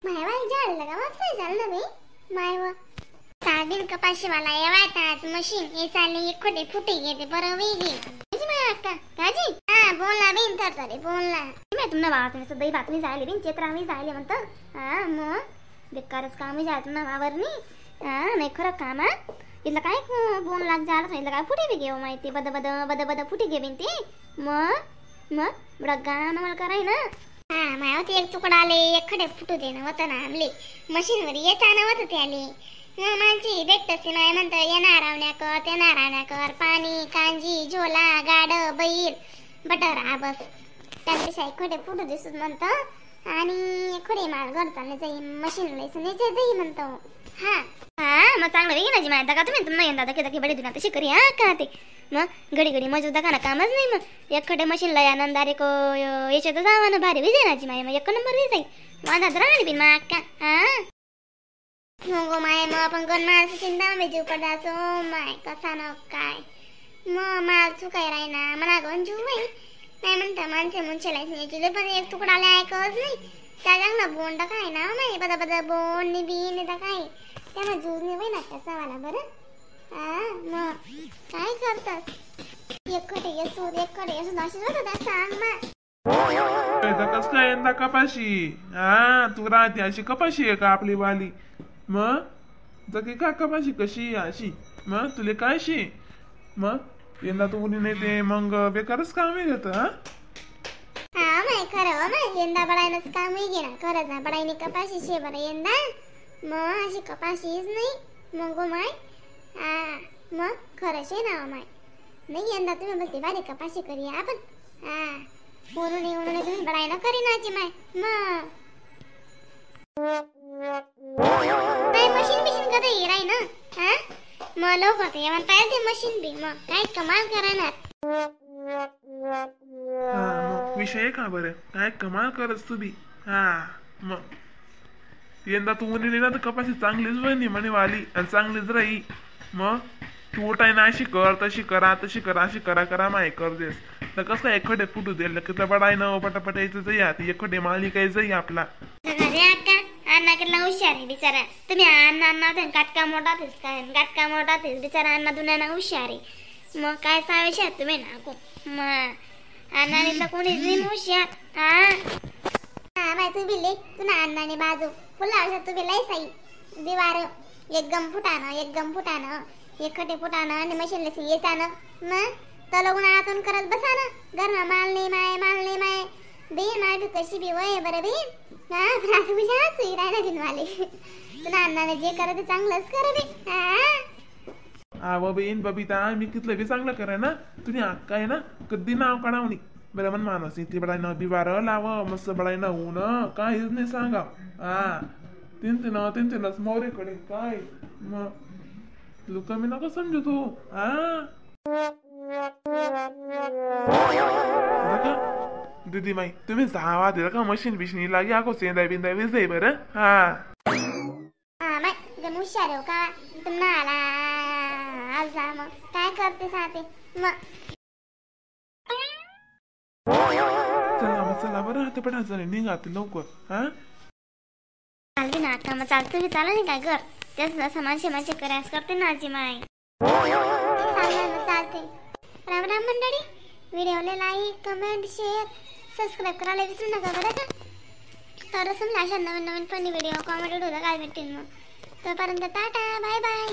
माय झाड लगा वापसाय झालं ना बाई माय व साबिन कपाशीवाला येवाय मशीन हे चालले एक खोटे फुटे घेते बरं वेगी माय अक्का काजी हा बोलला बिन तर तरी बोलला मी तुमना वावत सदई बातमी जायले बिन चेत्रामी जायले म्हणतं. हा मग बेकारच कामही झालं तुमना वावरनी. हा नाही खरं काम हा इथलं काय बोन लाग झालं सांगितलं काय फुटे बी घेऊ माहिती बद बद बद बद फुटे घे बिन ते मग मग बडा गाणं मला कराय ना. हा माय होते एक तुकडा आले एक खडे फुटू दे ना होतं ना आमले मशीनवर येता ना होतं त्याले मग माणसी भेटतस नाही म्हणतं येणार आवण्या कर येणार आवण्या कर पाणी कांजी झोला गाड बैल बटर हा बस त्यापेक्षा एक खडे फुटू दिसत म्हणतं आणि खडे माल घर चालले जाई मशीन लयचं जाई म्हणतो. हा हा मग चांगलं वेगळी ना जी माहिती का तुम्ही तुम्ही यंदा दके दके बडे दुना तशी करी हा का ते मग घडी घडी मजूर दका ना कामच नाही मग एक खडे मशीनला या नंदारे को याच्यात जावा ना भारी विजय ना जी माय मग एक नंबर विजय वांधा राहणार बिन मग अक्का. हा मग माय मग आपण गण माणसं चिंता मी जीव पडाचो माय कसा न काय मग माल चुकाय राही ना मला गण जीव बाई नाही म्हणता माणसे मुंचेला याची पण एक तुकडा ऐकच नाही त्या चांगला बोंड काय ना माय बदा बदा बोंड नि बिन काय त्यामुळे जूज नाही बाई ना कसा वाला बरं. हा मग काय करतात एक खटे येसू एक खटे येसू अशीच होत सांग मा कस काय यंदा कपाशी हा तू राहते अशी कपाशी आहे का आपली वाली मग जकी का कपाशी कशी अशी मग तुले काय शी मग यंदा तू उनी नाही ते मग बेकारच काम आहे घेत. हा हा माय खरं माय यंदा बडायनच काम घे ना खरंच ना बडाईने कपाशी शे बरं यंदा मग अशी कपाशीच नाही मग माय. हा मग खरं शे ना माय नाही यंदा तुम्ही बोलते बारीक कपाशी करूया आपण. हा म्हणून म्हणून तुम्ही बडायला करीनाची माय मग काय मशीन बिशीन कधी राही ना. हा मग लवकर ते येऊन पाहिजे ते मशीन बी मग काय कमाल करणार. हा मग विषय का बरं काय कमाल करत तू बी. हा मग यंदा तू उन्ही ना तर कपाशी चांगलीच बनी म्हणे वाली आणि चांगलीच राही मग तू उठाय ना अशी कर तशी करा तशी करा अशी करा करा माय कर देस तर कसं काय एखडे फुटू दे किती बडाय ना पटापट यायचं जाई आता एखडे माली काही जाई आपला. अरे अक्का अण्णा कितला हुशार आहे बिचारा तुम्ही अण्णा अण्णा गाटका मोठा तेच काय गाटका मोठा तेच बिचारा अण्णा दुनियाना हुशार आहे मग काय सांगायचे तुम्ही ना मग अण्णा कोणीच नाही हुशार. हा हा बाय तू बिले तू ना अण्णाने बाजू फुला वर्षात तू बिलाय साई दिवार एक गम फुटानं एक गम फुटानं एक खटे फुटानं आणि मशीन लसी येतानं मग तलगून आतून करत बसा ना घरमा माल नाही माय माल नाही माय बेन माय बी कशी बी वय बरं बेन. हा पण आता तुझ्याच राहिना बिन माले तुला अण्णाने जे करत ते चांगलंच कर बे. हा आव बेन बबिता मी कितलं बी चांगलं करा ना तुम्ही अक्का आहे ना कधी नाव काढावणी बरं मन माणूस इथे बडाय ना बिवार लाव मस्त बडाय ना ऊन काहीच नाही सांगा. हा तीन तीन तीन तीनच मोरेकडे काय मग तुला कमी नको समजू तू. हा दीदी माई तुम्ही जावा दिला का मशीन बिशीन लागी आगो सेंदा बिंदा विजय बरं. हा हा बाय गण हुशार हो का तुम्हाला आला आज जा मग काय करते साते मग चला मग चला बरं आता पण चला निघा लवकर. हा चालते ना अक्का मग चालतं मी चाला नाही काय कर तेच असं माणसे माणसे करायच करते ना आजी माय. चालेल ना चालते. राम राम मंडळी व्हिडिओला like comment share subscribe करायला विसरू नका बरं का. तर समजा अशा नवीन नवीन funny video comedy video काय भेटतील मग तोपर्यंत tata bye bye.